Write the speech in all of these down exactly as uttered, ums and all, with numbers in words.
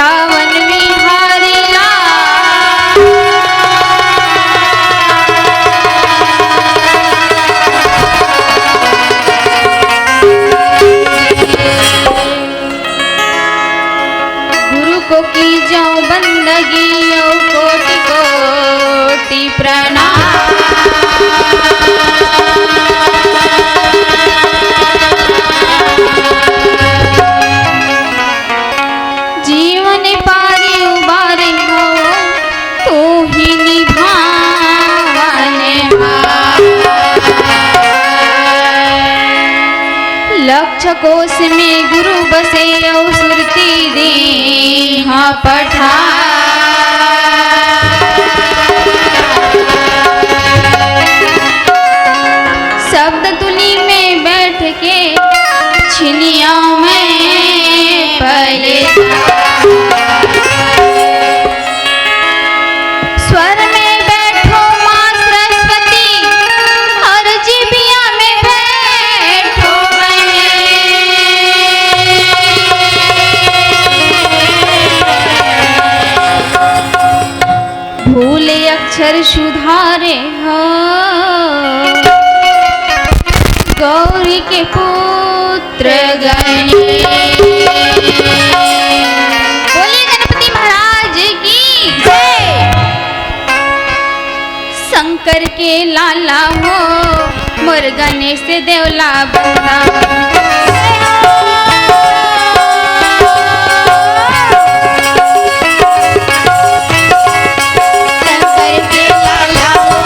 वृंदावन विहारी लाल। गुरु को कीजो बंदगी अउ कोटि कोटि प्रणाम। जीवन पारी उबारे हो, तू ही निभावन हार। लक्ष कोश में गुरु बसे अउ सुरती दीन्हा पठार। शब्द तुली में बैठ के छिनिया में पले। स्वर में बैठो माँ सरस्वती, और जिभिया में बैठो मैं। भूल अक्षर सुधारे हो, गौरी के पुत्र गणेश। बोलिए गणपति महाराज की जय। शंकर के लाला हो, मोर गणेश देवला बंदा। शंकर के लाला हो,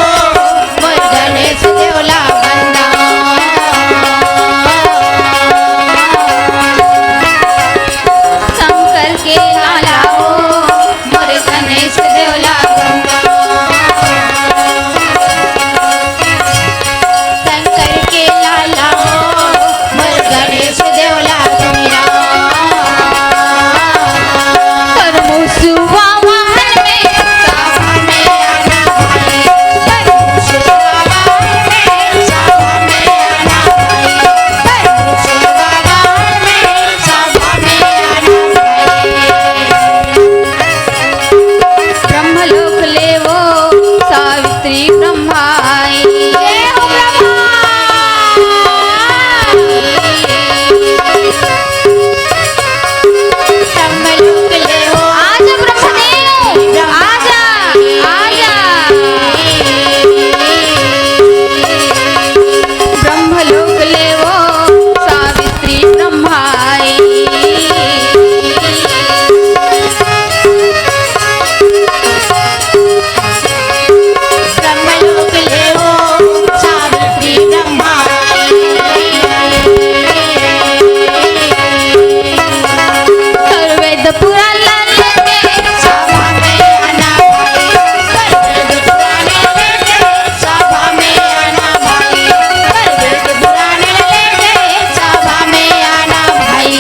मोर गणेश देवला बंदा। शंकर के लाला हो, मोर गणेश देवला बंदा। शंकर के लाला हो, मोर गणेश देवला बंदा। करमू सुवा वाहन में, सभा में आना भाई। करमू सुवा वाहन में, सभा में आना भाई। करमू सुवा वाहन में, सभा में आना भाई। ब्रह्मलोक ले वो सावित्री ब्रह्मा आई। जय हो ब्रह्मा। ब्रह्मलोक ले वो आजा ब्रह्मदेव, आजा, आजा। ब्रह्मलोक ले वो सावित्री ब्रह्मा आई। ब्रह्मलोक ले वो सावित्री ब्रह्मा आई। सर्वेद पुराण लेके सभा में आना भाई। सर्वेद पुराण लेके सभा में आना भाई। सर्वेद पुराण लेके सभा में आना भाई।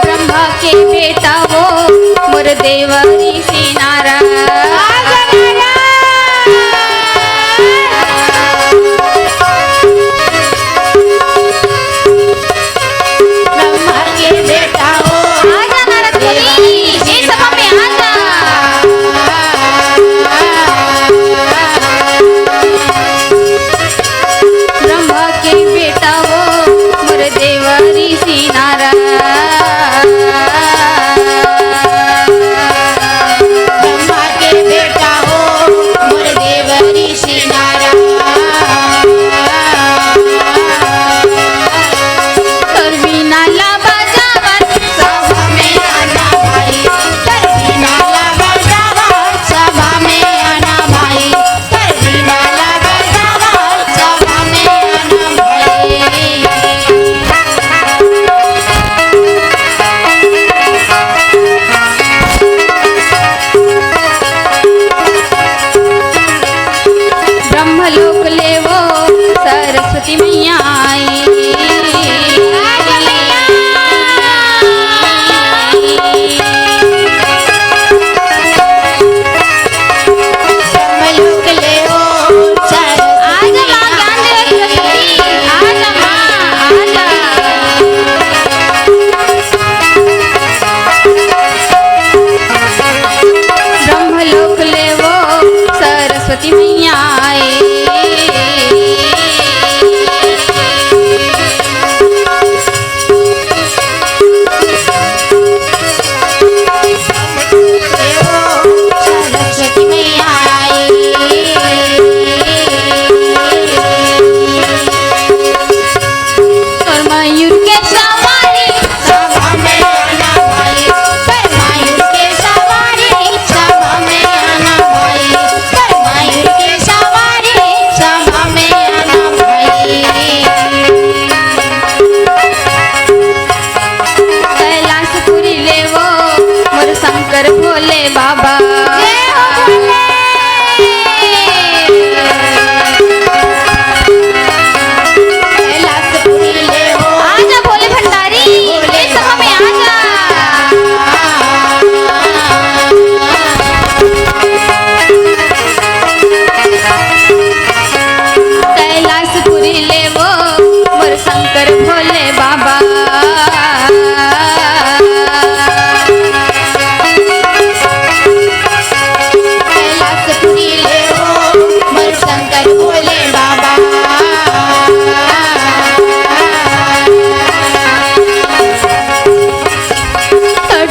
ब्रह्मा के बेटा वो मोर देव ऋषि नारद। ब्रह्मा के बेटा वो आजा नारद मुनि, ए सभा में आजा। ब्रह्मा के बेटा वो मोर देव ऋषि नारद। ब्रह्मा के बेटा वो मोर देव ऋषि नारद। ब्रह्मा के बेटा वो मोर देव ऋषि नारद। ब्रह्मा के बेटा वो मोर देव ऋषि नारद। ब्रह्मा के बेटा वो मोर देव ऋषि नारद। ब्रह्मा के बेटा वो मोर देव ऋषि नारद।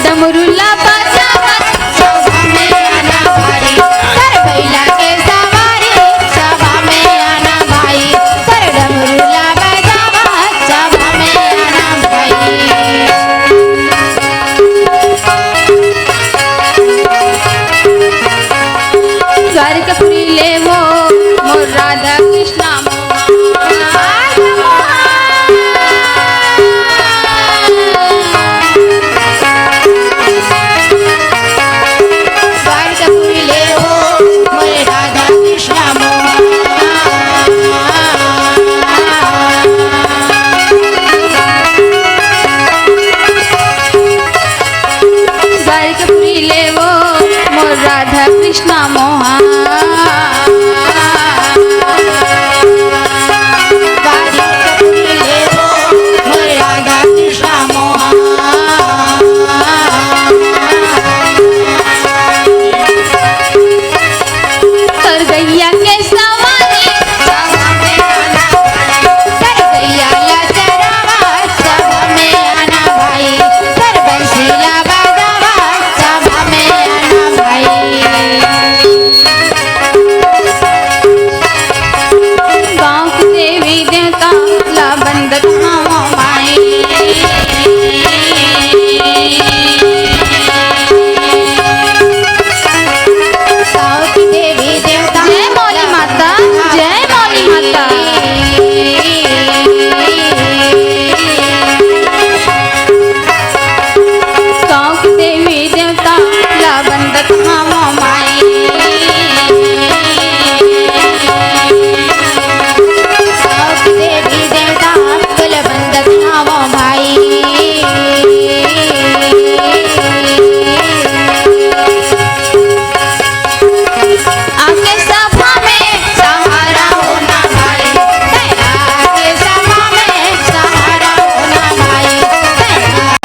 डमरू ला बजावत सभा में आना भाई, कर बइला के सवारी सभा में आना भाई, कर डमरू ला बजावत सभा में आना भाई। द्वारकापुरी ले वो मोर राधा कृष्णा मोहन। द्वारकापुरी ले वो मोर राधा कृष्णा मोहन। द्वारकापुरी ले वो मोर राधा कृष्णा मोहन। द्वारकापुरी ले वो मोर राधा कृष्णा मोहन। कर गइया के सवारी, कर गइया ला चरावा, सभा में आना भाई, कर बंसी ला बजावा, सभा में आना भाई। गाँव के देवी देवता ला बंदत हवँ माई। गाँव के देवी देवता जय मौली माता, जय मौली माता। गाँव के देवी देवता ला बंदत हवँ माई। गाँव के देवी देवता कुल बंदत हवँ भाई। आके सभा में सहारा होना भाई, आके सभा में सहारा होना भाई,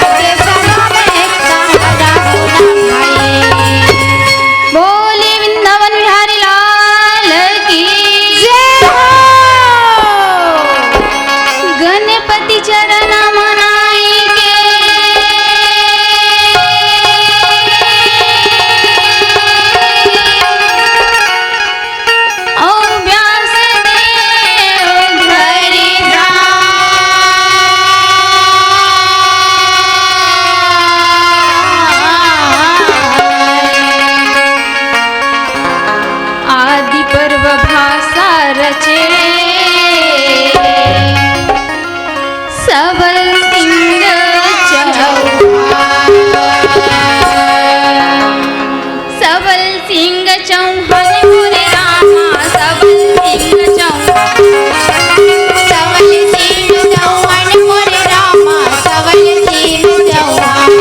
आके सभा में सहारा होना भाई। बोले वृंदावन बिहारी लाल की जय हो। गणपति चरण मनाई के। ओ व्यास देव धरि ध्यान। आदि पर्व भाषा रचे सबल सिंह चौहान। सबल सिंह चौहान मोरे रामा, सबल सिंह चौहान। सबल सिंह चौहान मोरे रामा, सबल सिंह चौहान।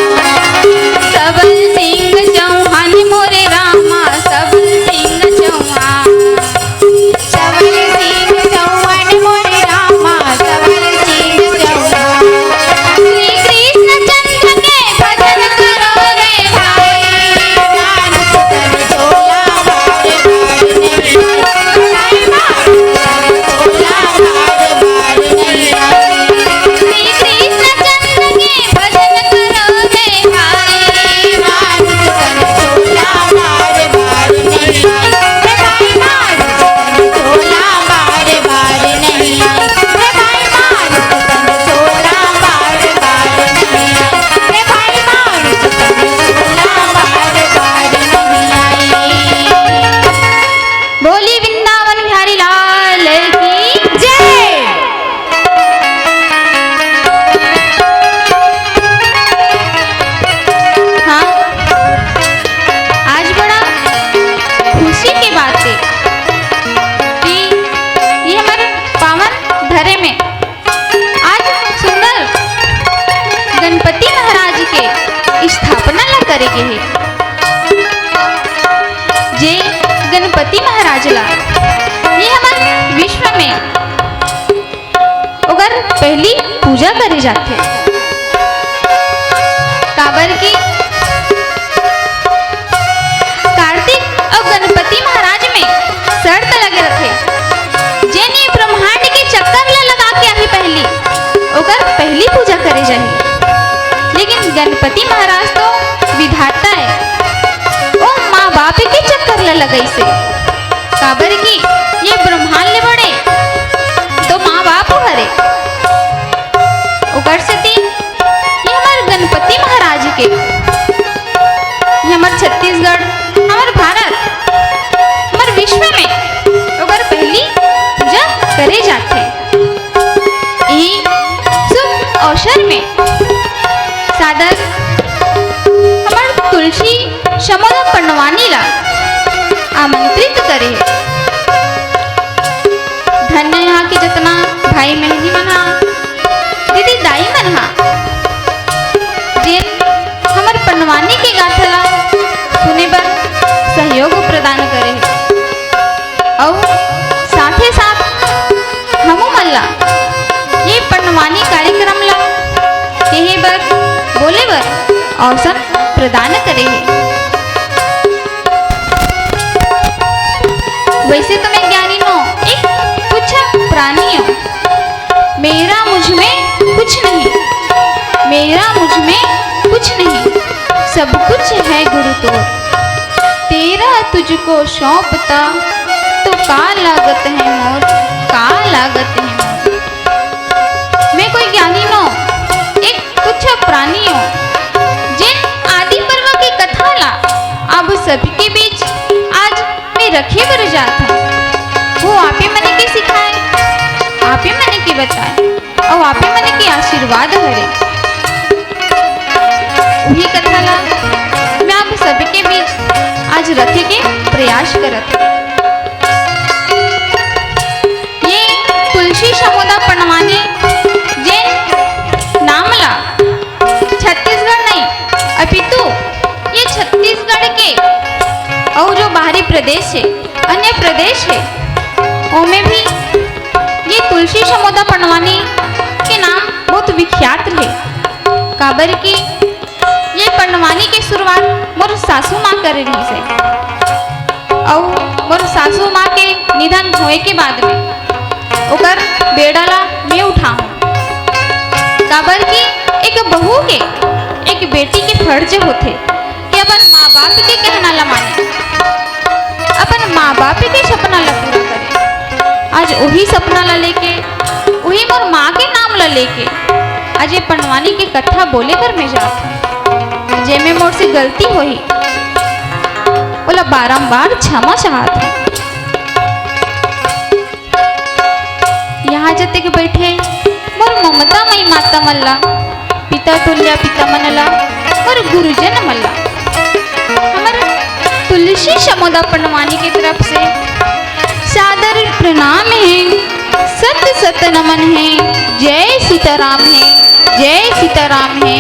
सबल सिंह चौहान मोरे रामा, सबल सिंह चौहान। सबल सिंह चौहान मोरे रामा, सबल सिंह चौहान। श्री कृष्ण चंद्र के भजन करो रे भाई। मानुष तन चोला बार बार नहीं। मानुष तन चोला बार बार नहीं। श्री कृष्ण चंद्र के भजन करो रे भाई। मानुष तन चोला बार बार नहीं। रे भाई मानुष तन चोला बार बार नहीं। रे भाई मानुष तन चोला बार बार नहीं। रे भाई मानुष तन चोला बार बार नहीं। बोली वृंदावन बिहारी लाल की जय। हाँ, आज बड़ा खुशी के बात हे कि ये हमर पावन धरे में आज सुंदर गणपति महाराज के स्थापना ला करे गे हे। जे गणपति महाराज ला ये हमर विश्व में ओकर पहली पूजा करे जाथे। काबर कि कार्तिक अउ गणपति महाराज में शर्त लगे रथे, जेन ये ब्रह्मांड के चक्कर ला लगा के आही पहली, ओकर पहली पूजा करे जाही। लेकिन गणपति महाराज तो विधाता ए, ओ माँ बाप के चक्कर ल लगाइसे। काबर कि ये ब्रह्मांड ले बड़े तो माँ बाप हरे। ओकर सेती ये हमर गणपति महाराज के, ये हमर छत्तीसगढ़, हमर भारत, हमर विश्व में ओकर पहली पूजा करे जाथे। इही शुभ अवसर में सादर हमर तुलसी समोदा पंडवानी ला आमंत्रित करे हे। धन्य यहाँ के जतना भाई बहिनी मन हा, दीदी दाई मन हा, जेन हमर पंडवानी के गाथा ला सुने बर सहयोग प्रदान करे हे। अउ साथे साथ हमू मन ला ये पंडवानी कार्यक्रम ला कहे बर, बोले बर अवसर प्रदान करे हे। वैसे तो मैं ज्ञानी नो, एक तुच्छ प्राणी हूँ। मेरा मुझ में कुछ नहीं, मेरा मुझ में कुछ नहीं, सब कुछ है गुरु तोर। तेरा तुझको सौंपता तो का लागत है मोर, का लागत है मोर। मैं कोई ज्ञानी नो, एक तुच्छ प्राणी हूँ, जेन आदि पर्व के कथा ला अब सबके बीच आज मैं रखे बर जात हूँ। वो आपे मने के सिखाए, आपे मने के बताए, अउ आपे मने के आशीर्वाद हरे। उही कथा ला मैं आप सबके बीच आज रखे के प्रयास करत हूँ। ये तुलसी समोदा पंडवानी जेन नाम ला छत्तीसगढ़ नहीं, अपितु ये छत्तीसगढ़ के अउ जो बाहरी प्रदेश हे, अन्य प्रदेश हे, ओमे भी ये तुलसी समोदा पंडवानी के नाम बहुत विख्यात हे। काबर कि ये पंडवानी के शुरुआत मोर सासू माँ करे रहिस हे। अउ मोर सासू माँ के निधन होए के बाद में ओकर बेड़ा ला मैं उठाहूँ। काबर कि एक बहू के, एक बेटी के फर्ज होथे कि अपन माँ बाप के कहना ला माने, अपन माँ बाप के सपना ला पूरा करे। आज वही सपना ला लेके, वही मोर माँ के नाम ला लेके आज ये पंडवानी के कथा बोले बर मैं जात हूँ। जेमे मोर से गलती होही, ओला बारंबार क्षमा चाहत हूँ। यहाँ जतेक बैठे मोर ममता मई माता मन ला, पिता तुल्या पिता मन ला, मोर गुरुजन मन ला, हमर तुलसी समोदा पंडवानी के तरफ से सादर प्रणाम हे, सत सत नमन हे। जय सीताराम हे, जय सीताराम हे,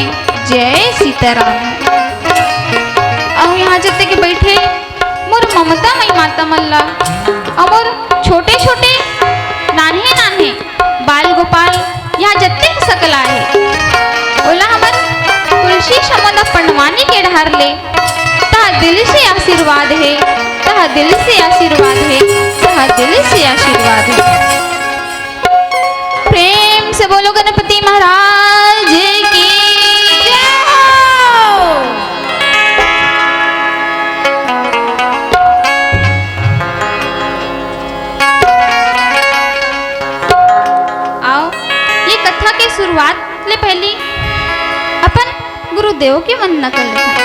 जय सीताराम हे। अउ यहाँ जतेक बैठे मोर ममता मई माता मन ला, अउ मोर छोटे छोटे नान्हे नान्हे बाल गोपाल यहाँ जतेक सकला हे, ओला हमर तुलसी समोदा पंडवानी के डहार ले तह दिल से आशीर्वाद हे, तह दिल से आशीर्वाद हे, तह दिल से आशीर्वाद हे। प्रेम से बोलो गणपति महाराज की जय हो। आओ, ये कथा के शुरुआत ले पहली अपन गुरुदेव के वंदना कर लेथन।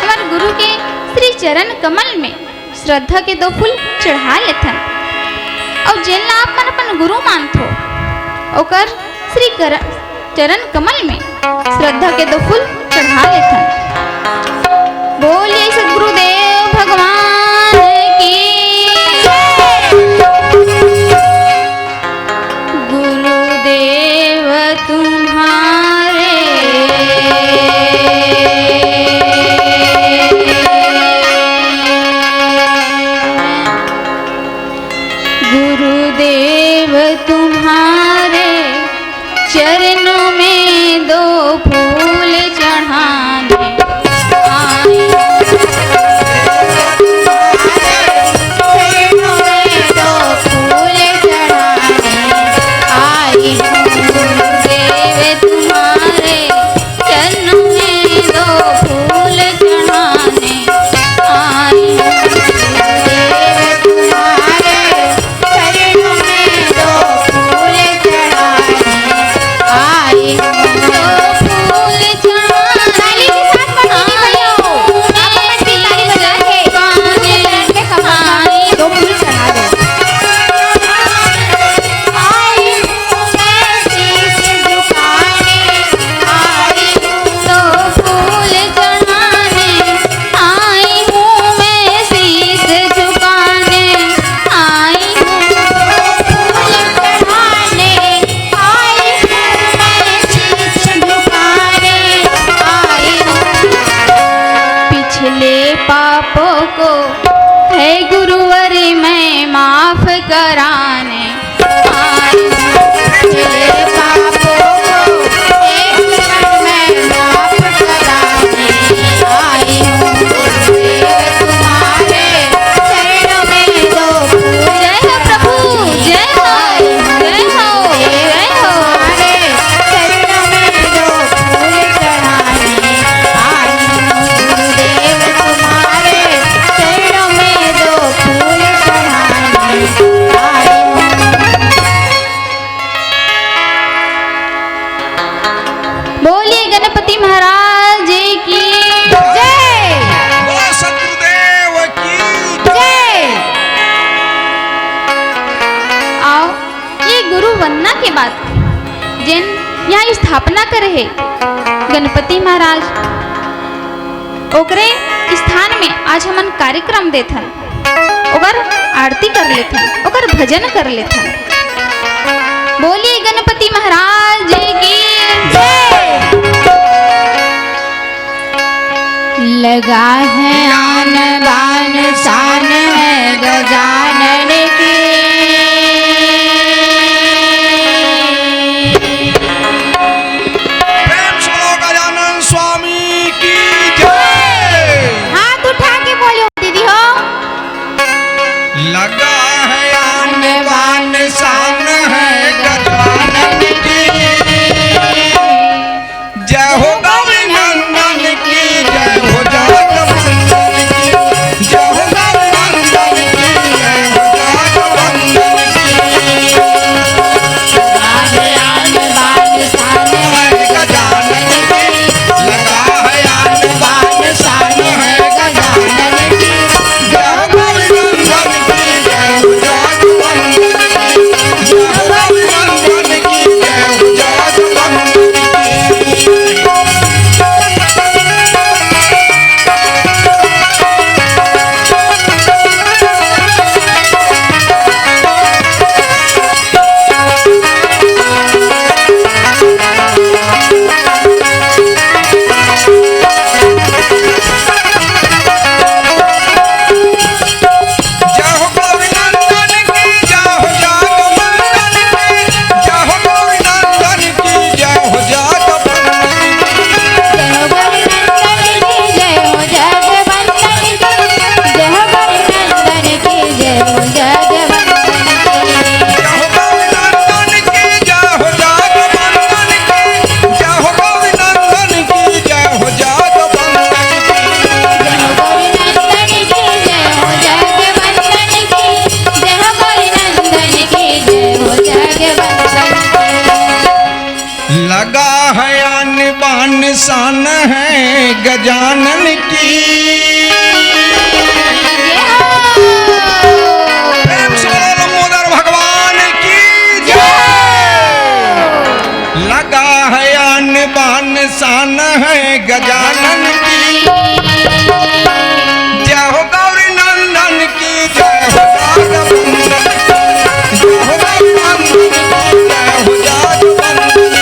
हमर गुरु के श्री चरण कमल में श्रद्धा के दो फूल चढ़ा लेथन। अउ जेन ला आप मन अपन गुरु मानथो, ओकर श्री कर-, चरण कमल में श्रद्धा के दो फूल चढ़ा लेथन। बोलिए सद्गुरुदेव भगवान की जय। गुरुदेव तुम्हारे गुरुदेव तुम्हारे चरणों में दो फूल चढ़ाने। को, हे गुरुवर, मैं माफ कराने आई हूँ। मेरे पापों को एक क्षण में माफ कराने आई हूँ। गुरुदेव तुम्हारे चरणों में दो फूल। जय हो प्रभु, जय हो, जय हो, जय हो। तुम्हारे चरणों में दो फूल चढ़ाने आई हूँ। गुरुदेव तुम्हारे चरणों में दो फूल चढ़ाने आई हूँ। बोलिए गणपति महाराज जी की जय। बोलो सतगुरुदेव की जय। आओ, ये गुरु वंदना के बाद जेन यहाँ स्थापना करे हे गणपति महाराज, ओकरे स्थान में आज हमन कार्यक्रम देथन, ओकर आरती कर लेथन, ओकर भजन कर लेथन। बोलिए गणपति महाराज जी की जय। लगा है आन बान शान है गजानन की। प्रेम से बोलो गजानन स्वामी की जय। हाथ उठा के बोलो दीदी हो। लगा है आन बान शान है गजानन की। जय हो गौरी नंदन की, जय हो जगवंदन की। जय हो गौरी नंदन की, जय हो जगवंदन की। लगा है आन बान शान है गजानन की, लगा है आन बान शान है गजानन की। जय हो गौरी नंदन की, जय हो जगवंदन की। जय हो गौरी नंदन की, जय हो जगवंदन की। लगा है आन बान शान है गजानन की। प्रेम से बोलो लंबोदर भगवान की जय। लगा है आन बान शान है गजानन की। जय हो गौरी नंदन की, जय हो जगवंदन की। जय हो गौरी नंदन की, जय हो जगवंदन की।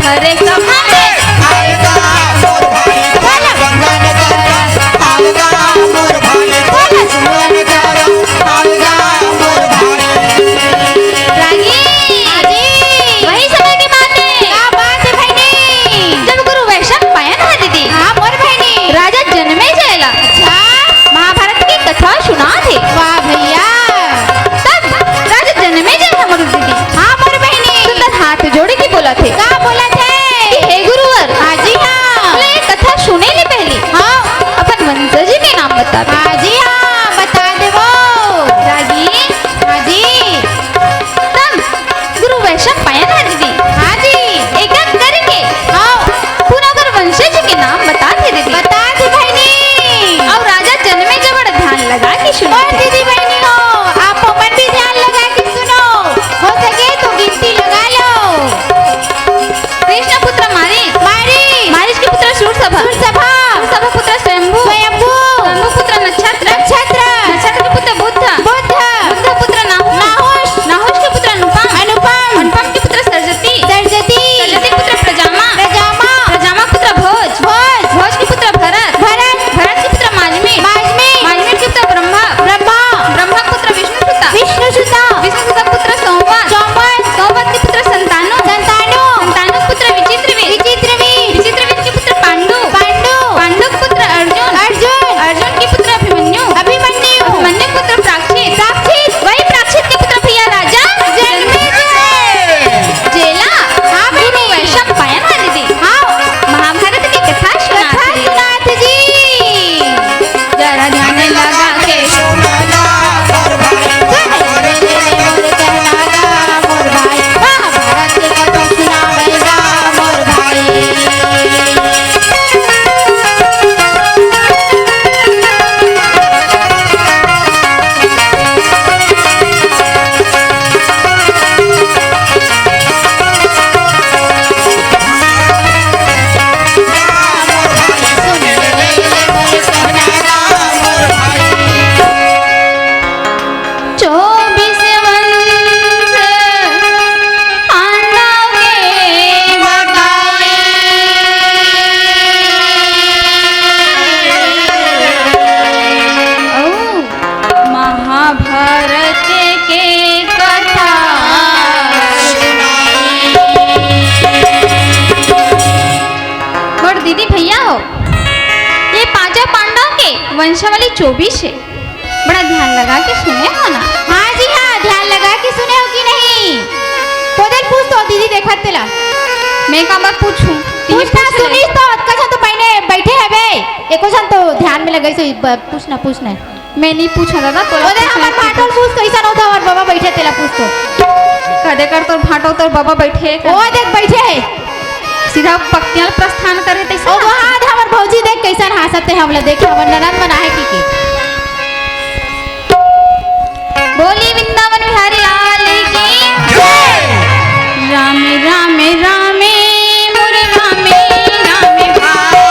हरे कहानी। आएगा मोर भाई, बोला। चंदन कर, आएगा मोर भाई, बोला। चंदन कर, आएगा मोर भाई। रागी। हाँ जी। वही समय की बात है। क्या बात है बहिनी? जब गुरु वैशंपायन ह दीदी। हाँ मोर बहिनी। राजा जनमेजय ला। अच्छा। महाभारत की कथा सुनाथे। वाह भैया। तब राजा जनमेजय ह मोर दीदी। हाँ मोर बहिनी। सुंदर हाथ जोड़ के बोलथे। का बोलथे? कि हे गुरुवर। हाँ जी हाँ। बोले, ये कथा सुने ले पहली। हाँ। अपन वंशज के नाम बता दे। हाँ जी हाँ, बता देवो। रागी। हाँ जी। तब गुरु वैशंपायन ह दीदी। हाँ जी। एक एक करके। हाँ। पूरा ओकर वंशज के नाम बता दे दीदी। बता दे बहिनी। अउ राजा जनमेजय बड़ा ध्यान लगा के सुनथे। दीदी बहिनी हो, आप मन भी ध्यान लगा के सुनो। हो सके तो गिनती लगा लो। कृष्ण पुत्र मारीच। मारीच। मारीच के पुत्र शूरसभा। शूरसभा। शूरसभा पुत्र स्वयंभू। स्वयंभू। स्वयंभू पुत्र नक्षत्र। नक्षत्र। नक्षत्र के पुत्र बुद्ध। बुद्ध। बुद्ध पुत्र नाहुष। नाहुष। नाहुष के पुत्र अनुपम। अनुपम। अनुपम के पुत्र सर्जती। सर्जती। सर्जती पुत्र प्रजामा। प्रजामा। प्रजामा पुत्र भोज। भोज। भोज के पुत्र भरत। भरत। भरत के पुत्र माजमी। माजमी। माजमी के पुत्र ब्रह्मा। ब्रह्मा। ब्रह्मा के पुत्र विष्णु सुता। विष्णु सुता। विष्णु सुता पुत्र संवाद। संवाद। संवाद के पुत्र संतानु। संतानु। संतानु के पुत्र विचित्रवीर। विचित्रवीर। विचित्रवीर के पुत्र पांडु। पांडु। पांडु के पुत्र अर्जुन। अर्जुन। अर्जुन के पुत्र अभिमन्यु। अभिमन्यु। अभिमन्यु के पुत्र प्राक्षित। प्राक्षित। वही प्राक्षित के पुत्र भैया राजा जनमेजय। जेला। हाँ, गुरु वैशंपायन ह दीदी। हाँ। महाभारत के कथा सुनाथे। सुनाथे जी। जरा ध्यान लगा के सुन। चौबीस वंश पांडव के बताए। अऊ महाभारत के कथा। मोर दीदी भैया हो, ये पांचों पांडव के वंशावली चौबीस है। बड़ा ध्यान लगा के सुने हो ना? हाँ जी हाँ, ध्यान लगा के सुने हो कि नहीं? तो देख पूछ तो दीदी देखत तेला। मैं काबर पूछूं? पूछ ना, सुनिस तो, अतका झन तो पहले बैठे हवे। एको झन तो ध्यान में लगे से ब-, पूछ ना, पूछ ना। मैं नहीं पूछा दादा, तोला ओदे पूछना हमर है। भाटो ल पूछ, कइसन होता हमर बाबा बैठे तेला पूछ तो। कदे कर तोर भाटो तोर बाबा बैठे कर। ओ देख बैठे है। सीधा पक्तियां प्रस्थान करे तइसे ओ ना। वहाँ दे हमर भौजी देख कइसन हांसत है, हमला देख हमर ननद मन आहे की की। बोली वृंदावन बिहारी लाल की। जय। रामे रामे रामे मोरे रामे रामे भाई।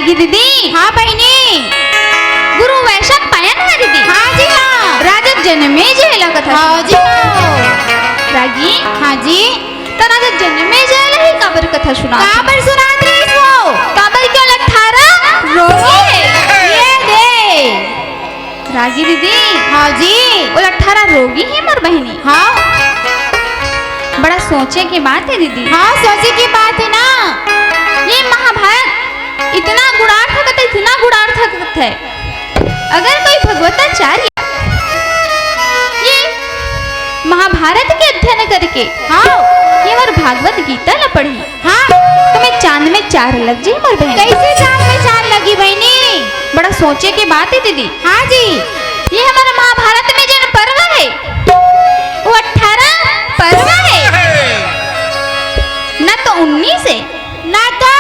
जी दीदी। हाँ बहिनी। गुरु वैशाख पायन है दीदी। हाँ जी हाँ। राजा जनमेजय ला कथा हाँ सुना। जी हाँ। रागी। हाँ जी। त राजा जनमेजय ला ही काबर कथा सुना? काबर सुनात रहिस वो? काबर के ओला अठारह रोगी हे। ये दे। रागी दीदी। हाँ जी। ओला अठारह रोगी हे मोर बहिनी। हाँ। बड़ा सोचे के बात हे दीदी। हाँ, सोचे के बात हे ना। ये महाभारत इतना गूढ़ार्थ कथा, इतना गूढ़ार्थ कथा हे। अगर कोई भगवताचार्य ये महाभारत के अध्ययन करके हाँ। ये हमर भागवत गीता ला पढ़ही, हाँ। त मैं चांद में चार लग जाही मोर बहिनी। कैसे चांद में चार लगही बहिनी? बड़ा सोचे के बात हे दीदी। हाँ जी। ये हमर महाभारत में जेन पर्व हे, वो अठारह पर्व हे, ना तो उन्नीस हे, ना तो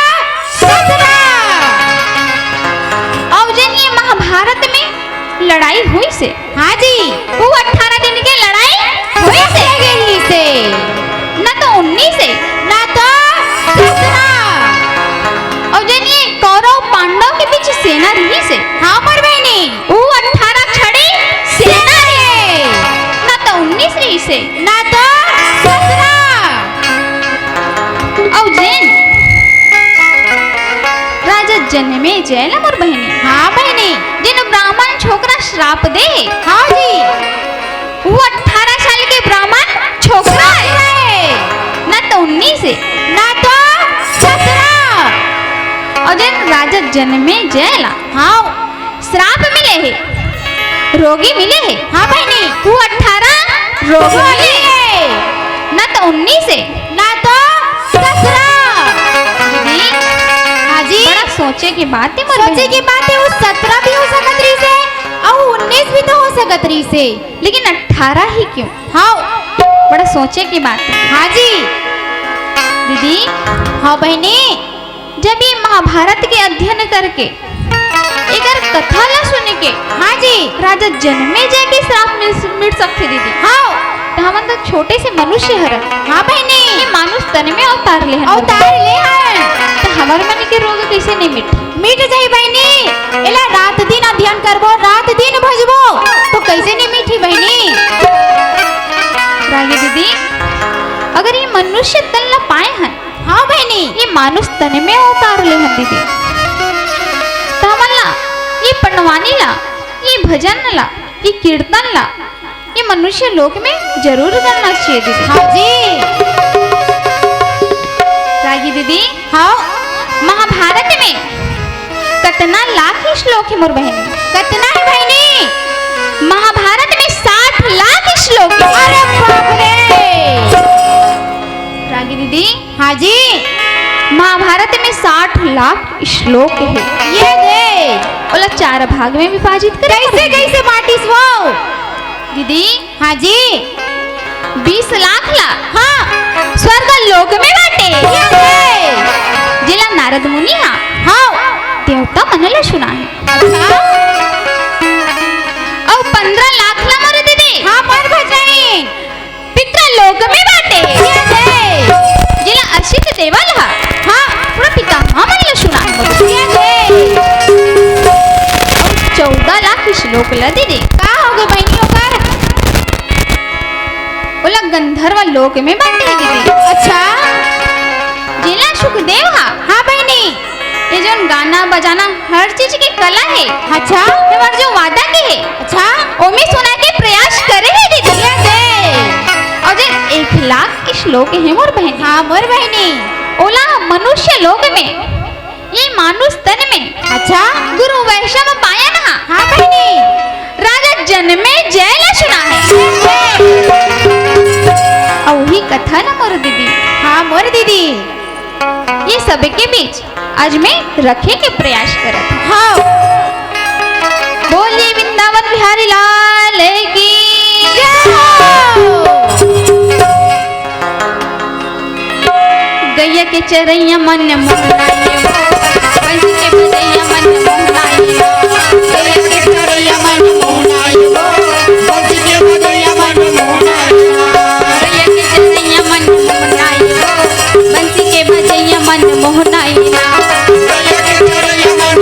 सत्रह। अउ जेन ये महाभारत में लड़ाई होइस हे, हाँ जी। वो अठारह दिन के लड़ाई होइस हे। होइस हे। ना तो उन्नीस हे। ना तो सत्रह। अउ जेन ये कौरव पांडव के बीच सेना रहिस हे। हाँ, मोर बहिनी। वो अठारह छड़ी सेना सेना हे। हे। ना तो उन्नीस रहिस हे। ना तो सत्रह। अउ जेन राजा जनमेजय ला मोर बहिनी। हाँ बहिनी। जेन ब्राह्मण छोकरा श्राप दे हे। हाँ जी। वो अठारह साल के ब्राह्मण छोकरा हे। ना तो उन्नीस हे। ना तो सत्रह। अउ जेन राजा जनमेजय ला हाँ। श्राप मिले हे, रोगी मिले हे। हाँ बहिनी। वो अठारह रोगी रोगी मिले हे। हे। ना तो उन्नीस हे। ना तो सत्रह। दीदी, हाँ जी। बड़ा सोचे के बात हे मोर सोचे बहिनी। के बात हे, वो सत्रह भी हो सकत रहिस हे, अउ उन्नीस भी तो हो सकत रहिस हे। लेकिन अठारह ही क्यों? हाँ। बड़ा सोचे के बात हे। हाँ जी। दीदी। हाँ बहिनी। जब ये महाभारत के अध्ययन करके एकर कथा ला सुन के हाँ जी। राजा जनमेजय के श्राप मिल, मिट सकथे दीदी। हाँ। त हमन तो छोटे से मनुष्य हरन। हाँ बहिनी। ये मानुष तन में अवतार ले हन। अवतार ले हन। त हमर मन के रोग कैसे नहीं मिटही? मिट जाही बहिनी। एला रात दिन अध्ययन करबो, रात दिन भजबो, तो कैसे नहीं मिटही बहिनी? रागी दीदी, अगर ये मनुष्य तन ला पाए हन, हाँ बहिनी। ये मानुष तन में अवतार ले हन दीदी। त हमन ला, ये पंडवानी ला, ये भजन ला, ये कीर्तन ला, ये मनुष्य लोक में जरूर करना चाहिए दीदी। हाँ जी। रागी दीदी। हाँ। महाभारत में कतना लाख श्लोक हे मोर बहिनी? कतना हे बहिनी? महाभारत में साठ लाख श्लोक हे। अरे बाप रे। रागी दीदी। हाँ जी। महाभारत में साठ लाख श्लोक हे। ये दे। ओला चार भाग में विभाजित करे। कैसे, कैसे बांटिस वो? दीदी। हाँ जी। बीस लाख ला हाँ। स्वर्ग लोक में बांटे। ये दे। जेला नारद मुनि हा। हाँ। देवता मन ला सुनाए। अच्छा। अउ पंद्रह लाख ला मोर दीदी। हाँ, मोर भजन। पितृलोक में बांटे। ये दे। जेला असित देवा ला। हाँ। पूरा पितामह मन ला सुनाए। ये दे। अउ चौदह लाख श्लोक ला दीदी। का होगे बहिनी ओकर? ओला गंधर्व लोक में बांटे हे दीदी। अच्छा। जेला सुखदेव हा। हाँ बहिनी। ये जोन गाना बजाना हर चीज के कला हे। अच्छा। हमर जो वादा के हे। अच्छा। ओमे सुनाए के प्रयास करे हे दीदी। ये दे। अउ जे एक लाख श्लोक हे मोर बहिनी। हाँ, मोर बहिनी। ओला मनुष्य लोक में ये मानुष तन में अच्छा। गुरु वैशंपायन हा। हाँ बहिनी। राजा जनमेजय ला सुनाए। अउ उही कथा ना मोर दीदी। हाँ मोर दीदी। ये सबके बीच आज मैं रखे के प्रयास करत हूँ। हाँ। बोलिए वृंदावन बिहारी लाल की जय हो। गैया के चरैया मन मोहनाई हो, भैंसी के बजैया मन मोहनाई हो। गैया के चरैया मन मोहनाई हो, भैंसी के बजैया मन मोहनाई हो। गैया के चरैया मन मोहनाई हो, भैंसी के बजैया मन मोहनाई हो। गैया के चरैया मन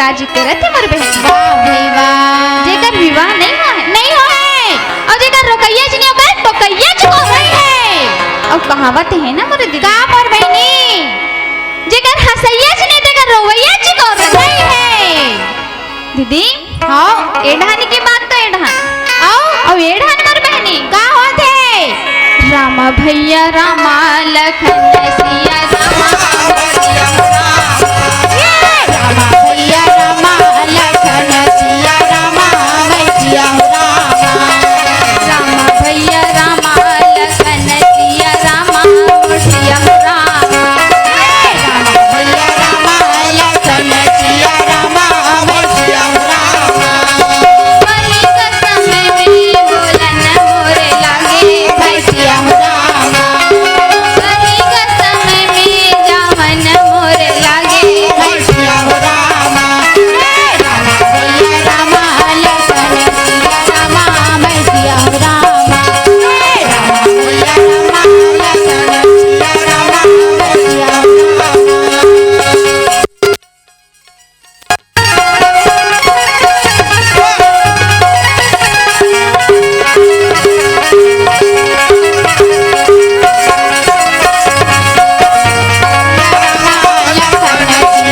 राजी करत हे मोर बहन। वाह भाई वाह। जेकर विवाह नहीं होय हे। नहीं होय हे। अउ जेकर रोकइया च नहीं, ओकर टोकइया च कोई नहीं हे। अउ कहावत हे ना मोर दीदी। का मोर बहिनी? जेकर हंसइया च नहीं, तेकर रोवइया च कोई नहीं हे। दीदी, हाँ। एढ़ानी के बात तो एढ़ान। अउ? अउ एढ़ान मोर बहिनी। का होत हे? रामा भैया रामा लखन सिया रामा। ये! रामा भैया रामा लखन सिया रामा, मैं सिया रामा। रामा भैया रामा लखन सिया रामा, सिया रामा। ये! रामा भैया रामा लखन सिया रामा, मैं सिया रामा। कलयुग समय में बोलन मोरे लागे भैसिया हो रामा। कलयुग समय में जावन मोरे लागे भैसिया हो रामा। हे रामा भैया रामा लखन सिया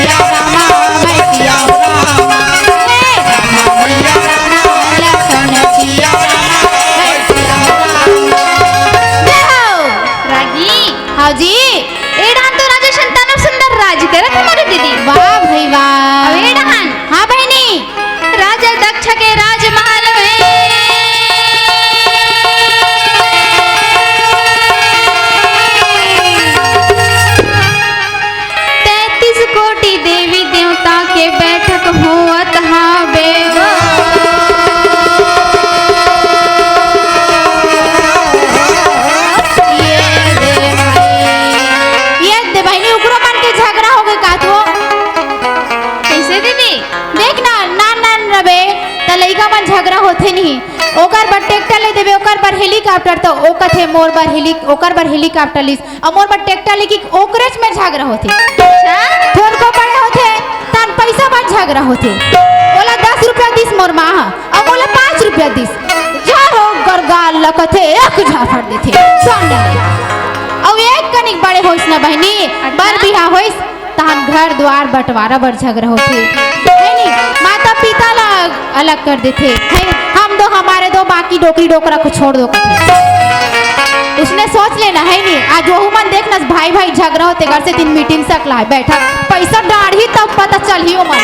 रामा भैसिया हो रामा। हे रामा भैया रामा लखन सिया रामा भैसिया हो रामा। रागी। हाँ जी। ए डहान तो राजा शंतनु सुंदर राज करत हे मोर दीदी। वाह भाई वाह। अउ ए डहान? हाँ बहिनी। राजा दक्ष के राजमहल में तैंतीस कोटि देवी देवता के बैठक होवत हावे। ये दे भाई, ये दे बहिनी, ओकरो मन के झगड़ा हो गए का तो? कैसे दीदी? देख ना, नान नान रबे त लइका मन झगड़ा होथे नहीं। ओकर बर ट्रैक्टर ले देबे, ओकर बर हेलीकॉप्टर, त ओ कथे मोर बर हेली, ओकर बर हेलीकॉप्टर लिस, अउ मोर बर ट्रैक्टर लेके ओकरेच में झगड़ा होथे। अच्छा। थोरको बड़े होथे तन पैसा बर झगड़ा होथे। ओला दस रुपया दिस मोर माँ ह, अउ मोला पाँच रुपया दिस। झारो गरगाल ल कथे एक झाफड़ देथे। सुन ले। अउ एक कनिक बड़े होइस ना बहिनी, अच्छा। बर बिहा होइस, तहन घर द्वार बंटवारा बर झगड़ा होथे, है नी? माता पिता ला अलग कर देथे, है? हम दो हमारे दो, बाकी डोकरी डोकरा को छोड़ दो कथे। उसने सोच लेना, है नी? आज वहू मन देखना, भाई भाई झगड़ा होथे, घर से दिन मीटिंग सकला हे, बैठा, पैसा डाढ़ही तब पता चलही ओमन।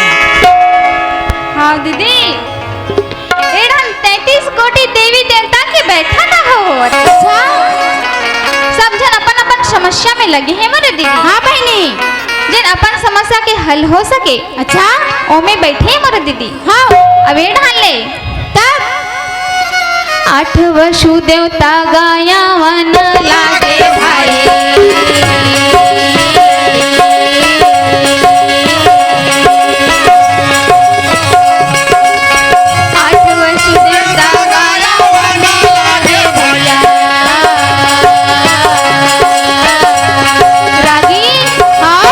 हाँ दीदी। ए डहान तैंतीस कोटि देवी देवता के बैठक होवत हे। अच्छा। सब झन अपन अपन समस्या में लगे हे मोर दीदी। हाँ बहिनी। जेन अपन समस्या के हल हो सके। अच्छा। ओमे बैठे हे मोर दीदी। हाँ। अब ए डहान ले। तब? आठ वसु देवता गाया वन लागे भाई। आठ वसु देवता गाया वन लागे भैया। रागी, हाँ?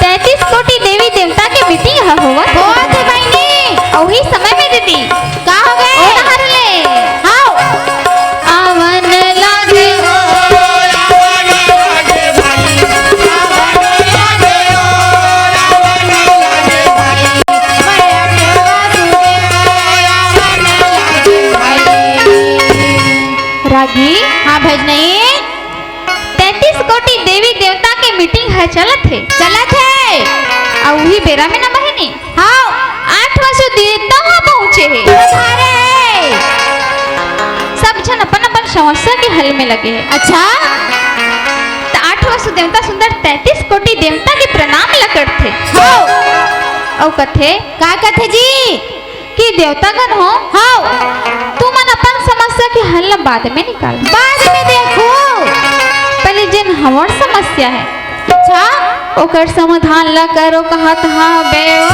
तैंतीस कोटि देवी देवता के मीटिंग ह होवत हे। होवत हे बहिनी। अउ उही समय में दीदी, का हो गए? ओ नहर ले। हाँ। आवन लागे हो, आवन लागे भाई। आवन लागे हो, आवन लागे भाई। मैया के वासुदेव, आवन लागे भाई। रागी। हाँ भजनई। तैंतीस कोटि देवी देवता के मीटिंग ह चलत हे। चलत हे। अउ उही बेरा में ना बहिनी, हाँ। आठ वसु देवता ह पहुँचे हे। पधारे हे। सब झन अपन अपन समस्या के हल में लगे हे। अच्छा। त आठ वसु देवता सुंदर तैंतीस कोटि देवता के प्रणाम ल करथे। हाँ। अउ कथे, का कथे जी? कि देवतागण हो, हाँ। तुमन अपन समस्या के हल ला बाद में निकाल। बाद में देखो। पहले जेन हमर समस्या हे, अच्छा। ओकर समाधान ला करो कहत हावे ओ।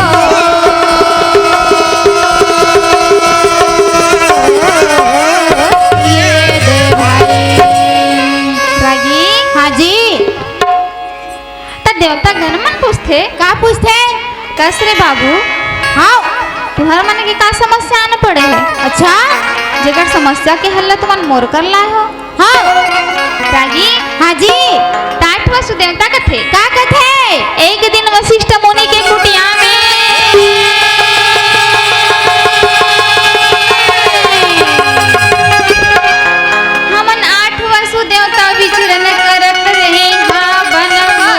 ये दे भाई। रागी। हाँ जी। त देवता गण मन पूछथे। का पूछथे? कस रे बाबू, तुहर मन के का समस्या आन पड़े हे? अच्छा? जेकर समस्या के हल ला तुमन मोर कर लाए हो। हाँ। रागी? हाँ जी। त आठ वसु देवता कथे। का कथे? एक दिन वशिष्ठ मुनि के कुटिया में हमन आठ वसु देवता विचरण करत रहे हा बनवा।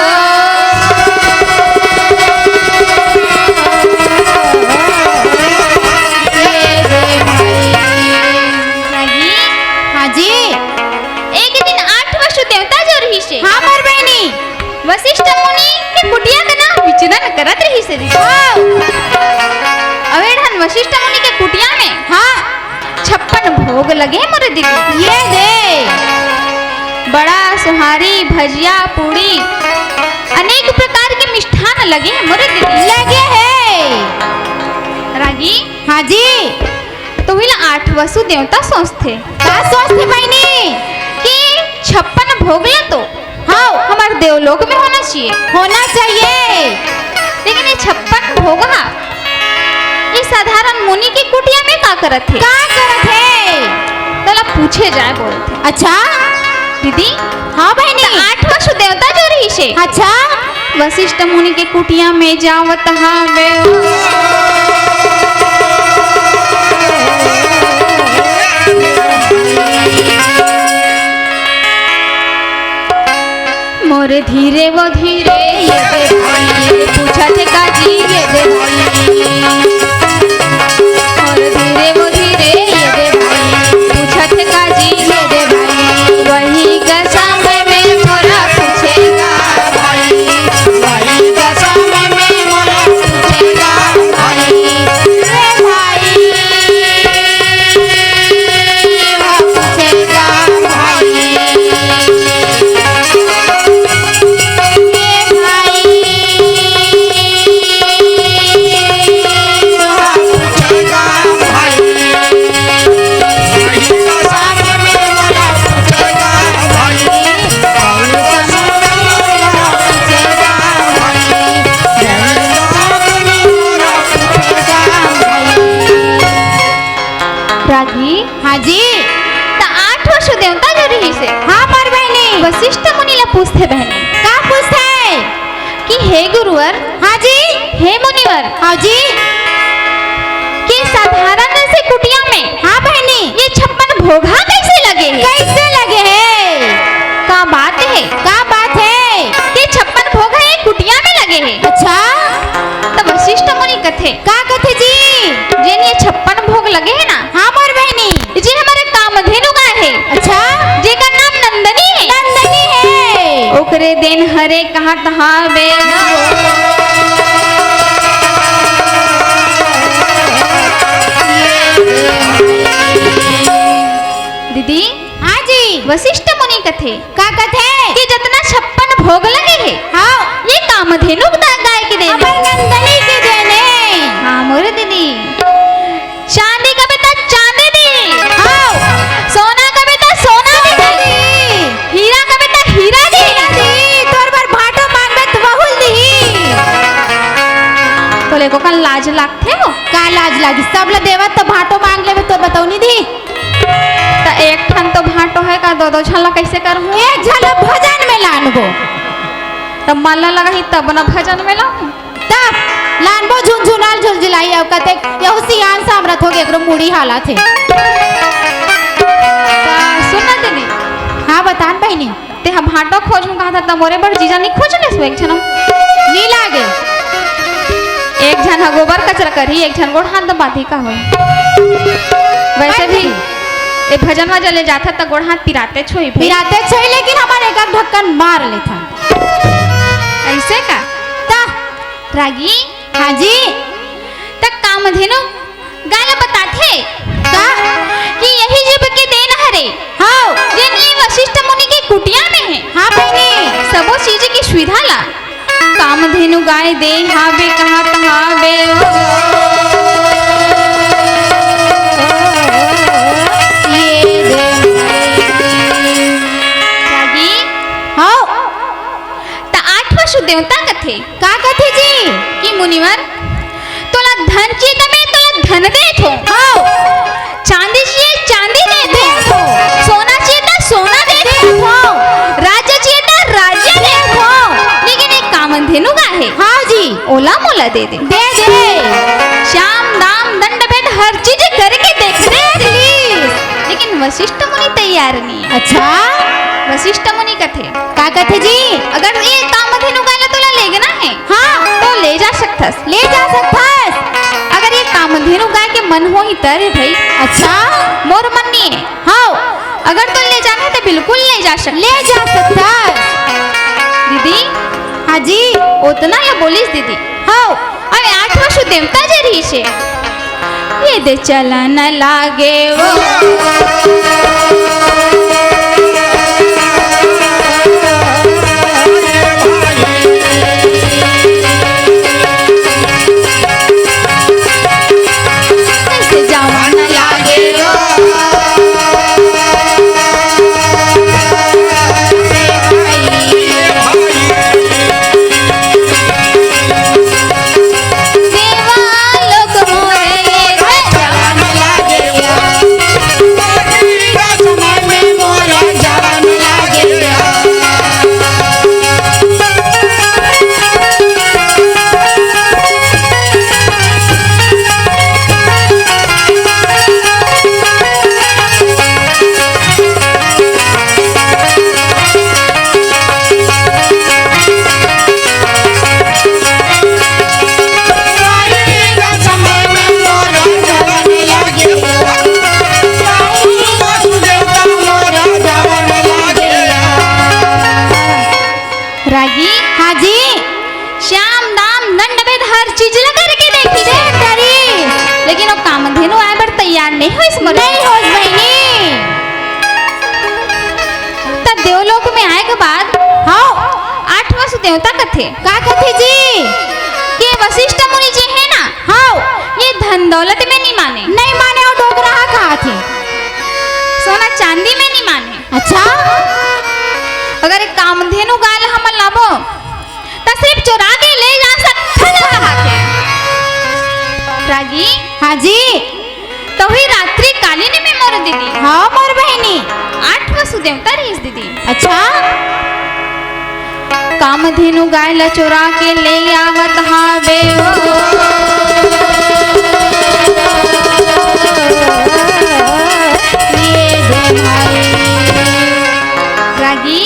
रागी? हाँ जी। एक दिन आठ वसु देवता जो रहिसे। हाँ, मोर बहिनी। वशिष्ठ मुनि के कुटिया कना विचरण करत रहिसे दीदी। हाँ। अवेड़हन वशिष्ठ मुनि के कुटिया में हाँ। छप्पन भोग लगे मोरे दीदी। ये दे। बड़ा, सोहारी, भजिया, पूड़ी, अनेक प्रकार के मिष्ठान लगे मोरे दीदी। लगे हे। रागी? हाँ जी। तो वही ला आठ वसु देवता सोचथे। का सोचथे बहिनी? कि छप्पन भोग ला तो हाँ। हमार देवलोक में होना चाहिए। होना चाहिए। लेकिन ये छप्पन भोग हा, ये साधारण मुनि के कुटिया में का करत हे? का करत हे? तोला पूछे जाए बोलथे। अच्छा। दीदी? हाँ बहिनी। त आठ वसु देवता जो रहिसे। अच्छा। वशिष्ठ मुनि के कुटिया में जावत हावे। मोर धीरे वो धीरे ये दे भाई, पूछत का जी ये दे भाई। मोर धीरे वो धीरे ये दे भाई, पूछत का जी ये दे भाई। वही का समय में मोला पूछेगा भाई, वही का समय में मोला पूछेगा भाई। ए भाई, पूछेगा भाई। रागी? हाँ जी। त आठ वसु देवता जो रहिसे। हाँ, मोर बहिनी। वशिष्ठ मुनि ला पूछथे बहिनी। का पूछथे? कि हे गुरुवर। हाँ जी। हे मुनिवर। हाँ जी। कि साधारण से कुटिया में हाँ बहिनी। ये छप्पन भोग हा कैसे लगे हे? कैसे लगे हे? का बात हे? का बात हे? कि छप्पन भोग हा ये कुटिया में लगे हे। अच्छा। त वशिष्ठ मुनि कथे। का कथे जी? जेन ये छप्पन भोग लगे हे ना, हाँ मोर बहिनी। जे हमर कामधेनु गाय हे। अच्छा। जेकर नाम नंदनी हे। नंदनी हे। ओकरे देन हरे कहत हावे। दीदी। हाँ जी। वशिष्ठ मुनि कथे। का कथे? कि जतना छप्पन भोग लगे हे, हाँ। ये कामधेनु दा-, गाय के देन हे। हमर नंदनी के देन हे। हाँ, मोर दीदी। चांदी कबे त चांदी दी। हाँ। सोना कबे त सोना दी। सोना दी। हीरा कबे त हीरा दी। हीरा दी। तोर बर भांटो मांगबे त वहू ल दिही। तोले को कन लाज लागथे वो? का लाज लागी? सब ल देवत त भांटो मांग लेबे, तोर बतौनी दी। त एक ठन तो भांटो हे का, दो दो झन ला कैसे करहूं? एक झन ला भजन में लानबो। त मन ला लगाही तब न भजन में लाऊं। त लानबो झुनझुनाल झुलझुलाई, अउ कते यहू सियान सामरथ होगे, एकरो मुड़ी हालत हे। त सुन ना दीदी। हाँ, बतान बहिनी। तेहा भांटो खोजहूं कहा था, त मोरे बर जीजा नहीं खोज लेस एक झन? नी लागे। एक झन ह गोबर कचरा करही, एक झन गोड़ हाथ दबाही का होय? वैसे भी ए भजन वजन ले जाथा त गोड़ हाथ पिराते छोई भाई। पिराते छोई, लेकिन हमर एक ढक्कन मार लेथा। ऐसे का? त रागी? हाँ जी। त कामधेनु गाय ला बताथे का? कि यही जीव के देन हरे। हाँ। जेन ये वशिष्ठ मुनि के कुटिया में हे। हाँ बहिनी। सबो चीज की सुविधा ला कामधेनु गाय दे हावे, कहा कहा बे ओ। ये दे। रागी? हाँ। त आठ वसु देवता कथे। का कथे जी? कि मुनिवर, तोला धन चाहिए तबे, तोला धन देथों। हाँ। चांदी चाहिए, चांदी देथों। देथों। सोना चाहिए त सोना देथों। देथों। राज्य चाहिए त राज्य देथों। लेकिन एक कामधेनु गाय हे। हाँ जी। ओला मोला दे दे। दे दे। साम दाम दंड भेद हर चीज करके देख ले। देख लीस। लेकिन वशिष्ठ मुनि तैयार नहीं हे। अच्छा। वशिष्ठ मुनि कथे। का कथे जी? अगर ये कामधेनु गाय ला तोला लेगना हे, हाँ। तो ले जा सकथस। ले जा सकथस। अगर ये कामधेनु गाय के मन होही त रे भाई। अच्छा। मोर मन नहीं हे। हाँ। अगर तो ले जाना हे तो बिल्कुल ले जा सकथस। ले जा सकथस। दीदी। हाँ जी। ओतना ला बोलिस दीदी। हाँ। अबे आठवां सु देवता जे रहिसे। ये दे चलन लागे वो। कैसे जवन लागे वो। रागी। हाँ जी। श्याम दाम दंड भेद हर चीज ला करके देखिस। देख डरिस। लेकिन वो कामधेनु आए बर तैयार नहीं होइस मोर। नहीं होइस बहिनी। त देवलोक में आए के बाद हाँ। आठवां सु देवता कथे। का कथे जी? के वशिष्ठ मुनि जी हे ना, हाँ। ये धन दौलत में नहीं माने। नहीं माने, वो डोकरा हा कहाथे। सोना चांदी में नहीं माने। अच्छा। अगर एक कामधेनु गाय ला हमन लाबो, त सिर्फ चोरा के ले जा सकथन कहाथे। रागी। हाँ जी। त वही रात्रि कालीन में मोर दीदी। हाँ, मोर बहिनी। आठवां सु देवता रहिस दीदी। अच्छा। कामधेनु गाय ला चोरा के ले आवत हावे ओ। ये दे भाई। रागी।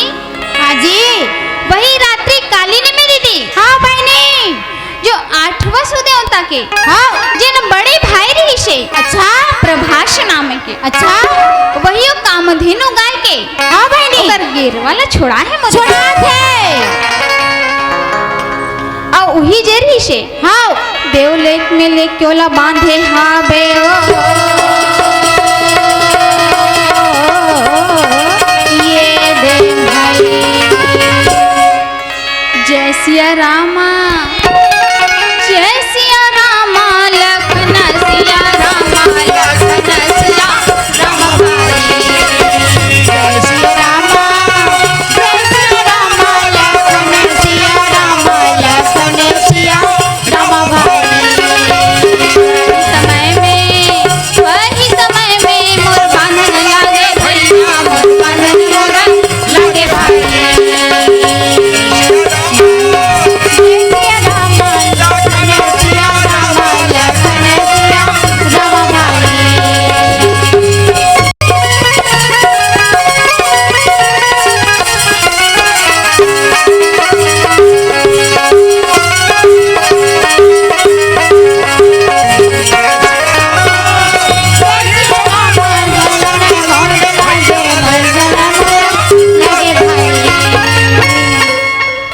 हाँ जी। वही रात्रि कालीन में दीदी। हाँ बहिनी। जो आठवां सु देवता के हाँ। जेन बड़े भाई रहिसे। अच्छा। प्रभास नाम के। अच्छा। वही वो कामधेनु गाय के हाँ बहिनी। ओकर गेरवा ला छोड़ा हे मोर। छोड़ा थे। अउ उही जे रहिसे। हाँ। देवलोक में लेके ओला बांधे हावे ओ। ये दे भाई। जय सिया रामा, जय सिया रामा, लखन सिया रामा, लखन सिया रामा भाई। जय सिया रामा, जय सिया रामा, लखन सिया रामा, लखन सिया रामा भाई। समय में वही समय में मोर बांधन लागे भैया, मोर बांधन मोरा लागे भाई। जय सिया राम, लखन सिया राम, लखन सिया राम भाई।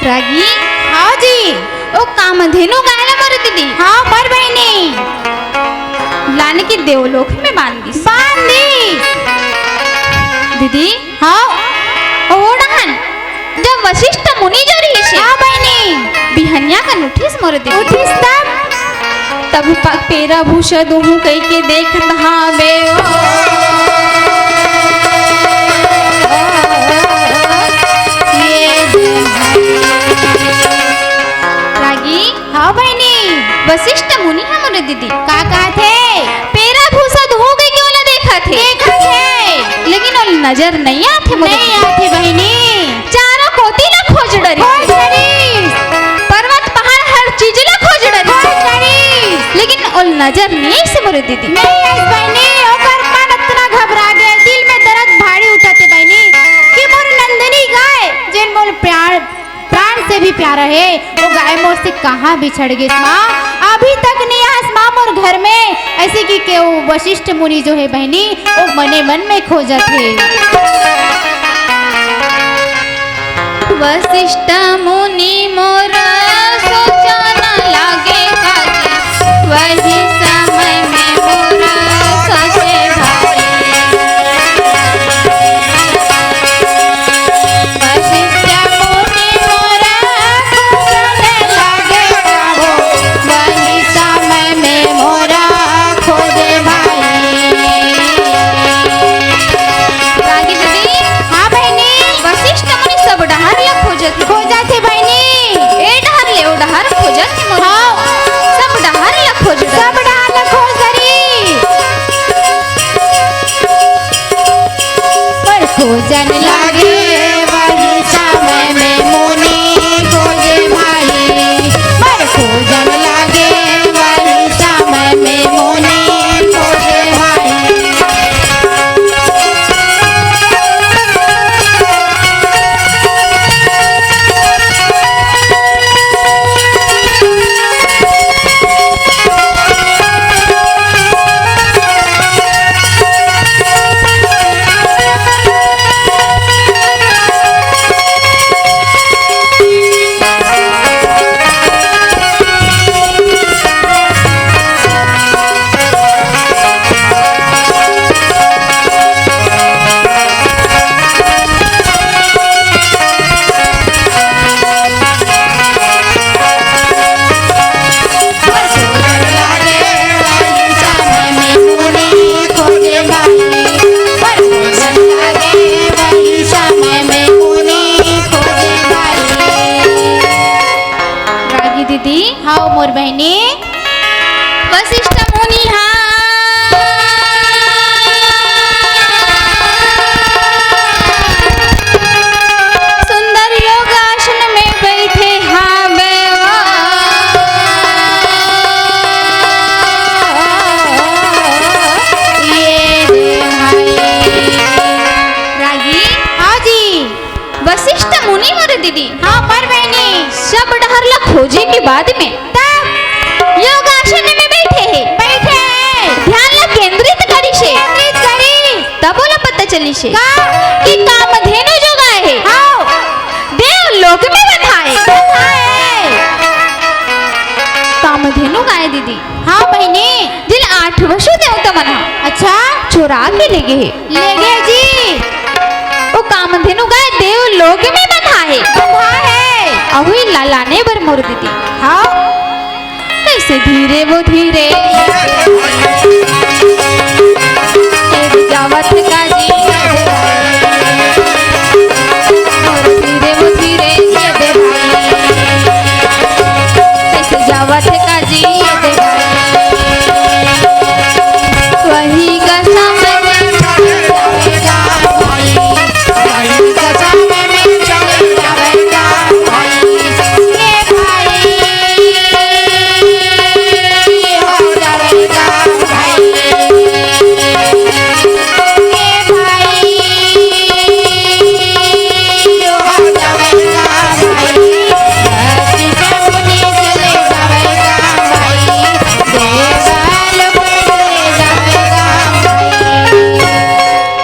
रागी। हाँ जी। ओ कामधेनु गाय ला मोर दीदी। हाँ, मोर बहिनी। लाने के देवलोक में बांध दीस। बांध दीस। दीदी। हाँ। ओ डहन, जब वशिष्ठ मुनि जो रहिसे, हाँ बहिनी। बिहनिया कन उठिस मोर दीदी। उठिस तब? तब प-, पेरा भूसा दुहूं कहिके देखत हावे ओ। ये दे भाई। रागी। हाँ बहिनी। वशिष्ठ मुनि ह मोर दीदी। का कहत हे? नजर नइ आथे मोर। नइ आथे बहिनी। चारों कोती ला खोज डरिस। खोज डरिस। पर्वत पहाड़ हर चीज ला खोज डरिस। खोज डरिस। लेकिन ओला नजर नइ आइस मोर दीदी। नइ आइस बहिनी, ओकर मन अतना घबरा गे, दिल में दर्द भारी उठत हे बहिनी, कि मोर नंदिनी गाय, जेन मोर प्यार प्राण से भी प्यारा हे, वो गाय मोर से कहाँ बिछड़ गिस माँ, अभी तक नइ आइस माँ मोर घर में। अइसे कि के वो वशिष्ठ मुनि जो हे बहिनी, वो मने मन में खोजत हे। वशिष्ठ मुनि मोर सोचन लागे काकी, वही समय में मोर सोचे भाई। वशिष्ठ मुनि मोर खोजन लागे काकी, वही समय में मोर खोजे भाई। रागी दीदी। हाँ बहिनी। वशिष्ठ मुनि सब डहर ला खोजत हे। खोजत हे बहिनी। ए डहर ले ओ डहर खोजत हे मोर। हाँ। सब डहर ला खोजत हे। सब डहर ला खोज डरिस। पर खोजन लागे वही समय में मुनि खोजे भाई। पर खोजन लागे वही समय में मुनि खोजे भाई। रागी दीदी। हाँ मोर बहिनी। वशिष्ठ मुनि हा सुंदर योगासन में बैठे हावे। ये रे भाई। रागी। हाँ जी। वशिष्ठ मुनि मोर दीदी। हाँ, मोर बहिनी। सब डहर ला खोजे के बाद में तब योगासन में बैठे हे। बैठे हे। ध्यान ला केंद्रित करिस हे। केंद्रित करिस। तब ओला पता चलिस हे का? कि कामधेनु जो गाय हे, हाँ। देव लोक में बंधाए। बंधाए। कामधेनु गाय दीदी। हाँ बहिनी। जेला आठ वसु देवता मन ह अच्छा। चोरा के ले गे हे। ले गे जी। ओ कामधेनु गाय देव लोक में बंधा हे। बंधा हे। अहुई ला लाने बर मोर दीदी। हाँ। कैसे धीरे वो धीरे, तेरी जावत